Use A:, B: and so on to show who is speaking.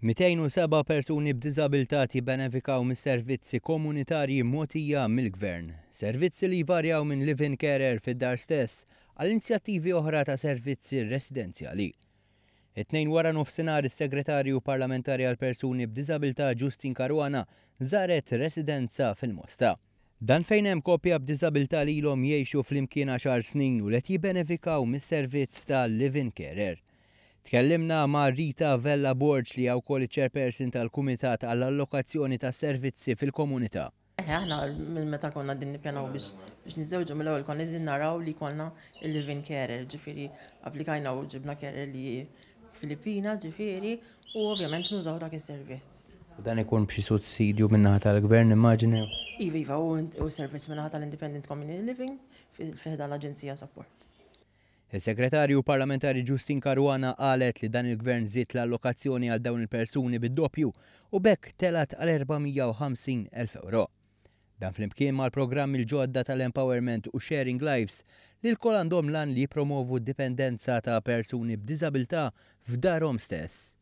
A: 207 persuni b'diżabilità jibbenefikaw mis-servizzi komunitarji mogħtija mill-Gvern. Servizzi li jvarjaw minn live-in carer fid-dar stess għal inizjattivi oħra ta' servizzi residenzjali. It-Tnejn wara nofsinhar is-Segretarju Parlamentari għal Persuni b'Diżabilità Justyne Caruana żaret residenza fil-Mosta. Dan fejn hemm koppja b'diżabilità li ilhom jgħixu flimkien għaxar snin u li qed jibbenefikaw mis-servizz ta' live-in carer. Tkellimna ma' Rita Vella Borg li hija wkoll iċ-chairperson tal-Kumitat għall-Allokazzjoni ta' Servizzi fil-Komunità.
B: Eħe, aħna minn meta konna din nippjanaw biex niżżewġu, mill-ewwel konna din naraw li konna il-live-in carer, ġifieri applikajna u ġibna carer li Filippina, ġifieri, u ovvjament nużaw dak is-servizz.
A: U dan ikun b'xi sussidju min-naħa tal-Gvern, immaġini?
B: Iva, u servizz min-naħa tal-Independent Community Living fi ħdan l-Aġenzija Support.
A: Il-Segretarju Parlamentari Justyne Caruana qalet li dan il-Gvern żied l-allokazzjoni għal dawn il-persuni bid-doppju u b'hekk telgħet għal 450,000 euro. Dan flimkien mal-programmi l-ġodda tal-Empowerment u Sharing Lives li lkoll għandhom l-għan li jippromovu d-dipendenza ta' persuni b'diżabilità f'darhom stess.